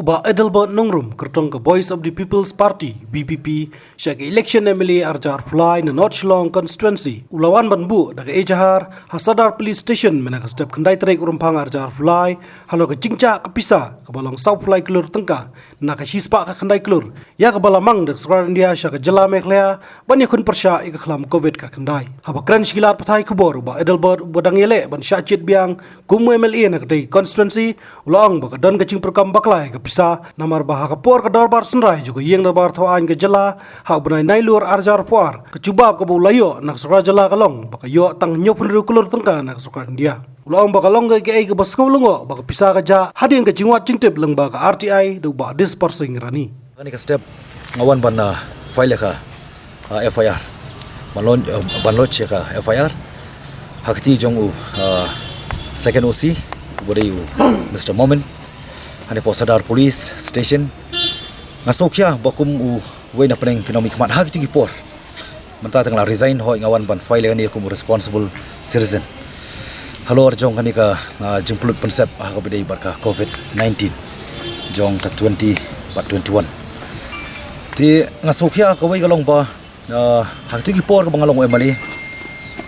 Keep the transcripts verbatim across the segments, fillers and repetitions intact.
Bah Adelbert Nongrum, kyrtong ka Voice of the People's Party, V P P, sha ka election M L A ar hajar arphew lai na North Shillong Constituency, u la wan ban buh da ka ejahar ha Sadar Police Station mynne ka step khyndai tarik u Rymphang ar hajar arphew lai, halor ka jingjia ka pisa kaba long sawphew lai klur tyngka na ka shispah ka khyndai klur, ïa kaba la mang da ka sorkar India sha ka jylla Meghalaya ban ïakhun pyrshah ïa ka khlam covid khatkhyndai. Haba kren sha ki lad pathai khubor, u Bah Adelbert, uba dang ïaleh ban shah jied biang kum u M L A na katei ka constituency, u la ong ba ka don ka jingpyrkhat bakla ïa ka pisa, namar ba ha ka por ka dorbar synrai jong ka ïing dorbar thawaiñ ka jylla ha u bnai Nailur ar hajar arphew ar, ka jubab kaba u la ïoh na ka sorkar jylla ka long ba ka ïoh tang hynñiewphew hynriew klur tyngka na ka sorkar India. U la ong ba ka long kaei kaei kaba sngewlyngngoh ba ka pisa ka jah hadien ka jingwad jingtip lyngba ka R T I da u Bah Dispar Singh Rani. Kane ka step nga wan ban, ah, file ïa ka, ah, F I R. Ban lodge, ah, ban lodge ïa ka F I R ha kti jong u, ah, second O C, uba dei u Mister Momin, hangne hapoh Sadar Police Station. Nga sngewkhia ba kum uwei na pdeng ki nongmihkhmat ha kito ki por, mynta te nga la resign, hooid, nga wan ban file ïa kane kum u responsible citizen halor jong kane ka, ah, jingpynlut pynsep ha kaba ïadei bad ka covid nineteen jong ka twenty bad twenty-one. Te nga sngewkhia kawei ka long ba, ah, ha kito ki por kaba nga long u M L A,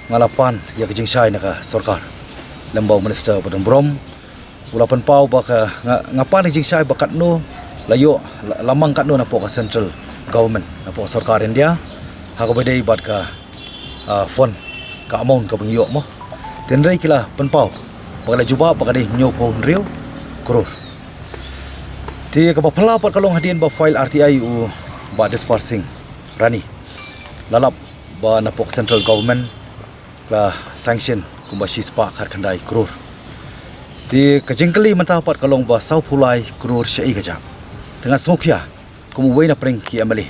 nga la pan ïa ka jingshai na ka sorkar lem bad u minister ba don burom, u la pynpaw ba ka, nga, nga pan ïa ka jingshai ba katno la ïoh, la, la mang katno napoh ka central government, napoh ka sorkar India ha kaba ïadei bad ka, ah, fund, ka amount kaba ngi ïoh mo. Hynrei ki la pynpaw ba ka la jubab ba ka dei hynñiewphew hynriew klur. Te kaba phylla pat ka long hadien ba file R T I u Bah Dispar Singh Rani, la lap ba napoh ka central government ka la sanction kumba shispah khatkhyndai klur. Te ka jingkylli mynta pat ka long ba sawphew lai klur shaei ka jah. Te nga sngewkhia kum uwei na pdeng ki M L A.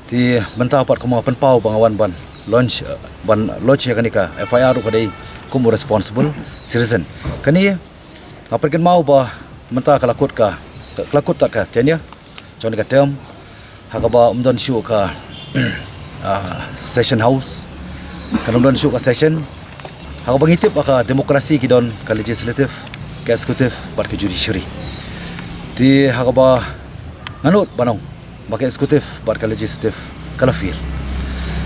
Te mynta pat kumba nga pynpaw ba nga wan ban launch, eh, ban lodge ïa kane ka F I R ruh ka dei kum u responsible citizen. Kane nga pynkynmaw ba mynta ka la kut ka, ka la kut tad ka tenure jong kane ka term, ha kaba ym don shuh ka, ah, session house, kan ym don shuh ka session. Ha kaba ngi tip ha ka democracy ki don ka legislative, ka executive bad ka judiciary. Te ha kaba nga nud ban ong ba ka executive bad ka legislative ka la fail.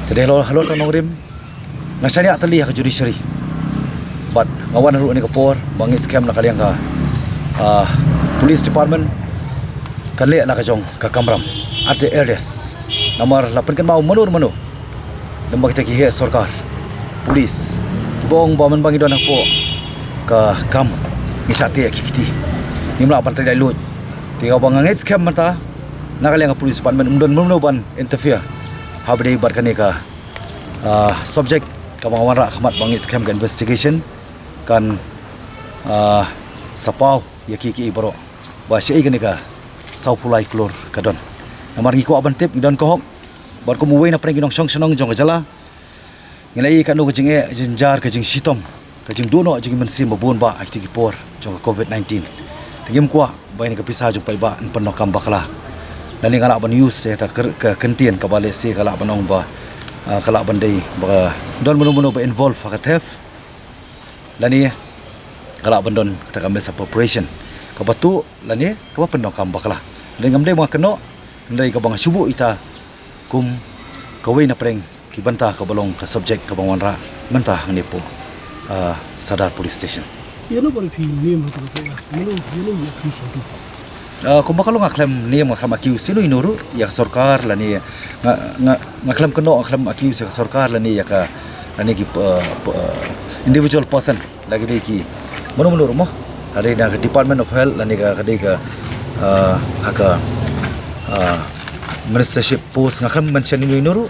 Te dei halor, halor kata ka nongrim, nga shaniah tylli ha ka judiciary. Bad nga wan ruh ha kane ka por ba nga ngeit skhem na ka liang ka, ah, police department kan leh la ka jong ka kamram at the earliest. Namar la pynkynmaw mano mano lem bad kita ki heh sorkar, police, kiba ong ba mynba ngi don hapoh ka kam ngi shah teh ki kti, ngim lah ban trei laitluid. Te kaba nga ngeit skhem mynta na ka liang ka police department ym don mano mano ban interfere ha kaba ïadei bad kane ka, ah, subject kaba nga wanrah khmat ba nga ngeit skhem ka investigation kan, ah, sa paw ïa kiei kiei baroh ba shaei kane ka sawphew lai klur ka don. Namar ngi kwah ban tip, ngi don ka hok bad kum uwei na pdeng ki nongshong shnong jong ka jylla, ngi la ïohi katno ka jingeh, jingjynjar, ka jingshitom, ka jingduh noh jong ki mynsiem ba bun bah ha kito ki por jong ka covid nineteen. Te ngim kwah ba kane ka pisa jong paidbah yn pyndonkam bakla. Lane nga lah ban use ïa kata ka kyntien kaba lehse ka lah ban ong ba, ah, ka lah ban dei ba don mano mano ba involve ha ka theft, lane ka lah ban don kata ka misappropriation kaba tuh lane kaba pyndonkam bakla. Lane ngam dei ba nga kynnoh, hynrei kaba nga shu buh ita kum kawei na pdeng ki bynta kaba long ka subject kaba nga wanrah mynta hangne hapoh, ah, Sadar Police Station. Ïano ba phi niam ha kata ka, ïano, ïano ïa phi sngewthuh? Ah, kumba ka long nga khlem niam, nga khlem accuse ïano ïano ruh ïa ka sorkar lane nga, nga, nga khlem kynnoh, nga khlem accuse ïa ka sorkar lane ïa ka, lane ki, ah, p-, ah, individual person. La ki dei ki mano mano ruh mo, la dei na ka Department of Health lane ka, ka dei ka, ah, ha ka, ah, ministership post, nga khlem mention ïano ïano ruh.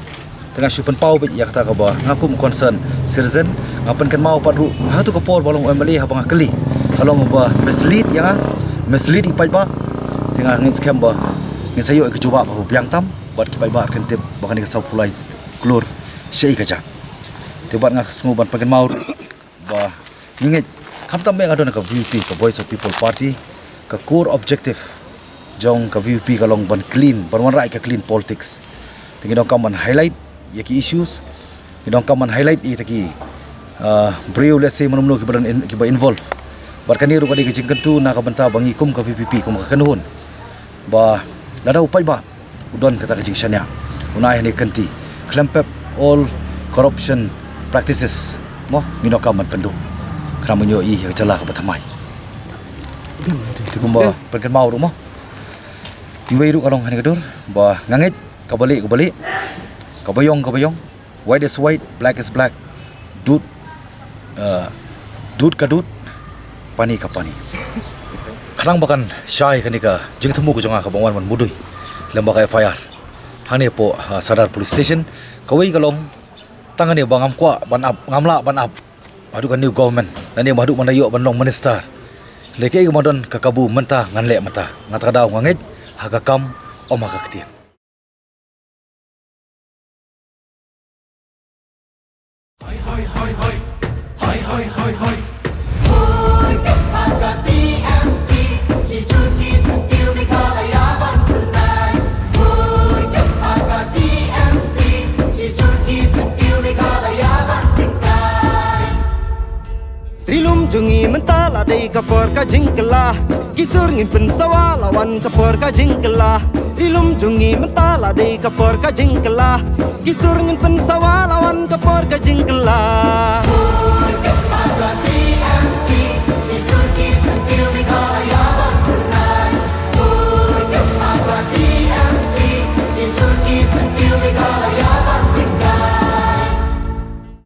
Te nga shu pynpaw beit ïa kata kaba nga kum concern citizen. Nga pynkynmaw pat ruh ha katu ka por ba long M L A, haba nga kylli ka long ba mislead ïa nga, mislead ïa ki paidbah. Te nga ngeit skhem ba ngin sa ïoh ïa ka jubab ba biang tam bad ki paidbah kin tip ba kane ka sawphew lai klur shaei ka jah. Te bad nga sngew ban pynkynmaw ruh ba ngi ngeit, khamtam ba nga don ha ka V P P, ka Voice of People Party, ka core objective jong ka V P P ka long ban clean, ban wanrah ïa ka clean politics. Te ngi donkam ban highlight ïa ki issues, ngi donkam ban highlight ïa kita ki, ah, briew, lehse mano mano kiba don in-, kiba involve. Bad kane ruh ka dei ka jingkyntu na ka bynta ba ngi kum ka V P P, kum ka kynhun Ba lada u paidbah u don kata ka jingshaniah, un ai ha kane ka kynti khlem pep all corruption practices, mo, ngin ïoh kam ban pynduh. Khnang ban ïoh ïa ka jylla kaba thymmai. Te kumba pynkynmaw ruh, mo, iwei ruh ka long ha kane ka dur ba nga ngeit kaba lieh kaba lieh, kaba ïong kaba ïong, white is white, black is black. Dud, uh, dud ka dud, pani ka pani. Khnang ba kan shai kane ka jingthmu ka jong nga kaba wan ban mudui lem bad ka F I R hangne hapoh, uh, Sadar Police Station. Kawei ka long, tang kane ba ngam kwah ban ap, ngam lah ban ap haduh ka new government, lane haduh ban da ïoh ban long minister. Lehse kaba don ka kabu mynta ngan leh mynta. Nga ta ka daw nga ngeit ha ka kam, ym ha ka ktien. Ri lum jong ngi mynta la dei ka por ka jingkylla. Ki sur ngin pynsawa la wan ka por ka jingkylla. Ri lum jong ngi mynta la dei ka por ka jingkylla. Ki sur ngin pynsawa la wan ka por ka jingkylla.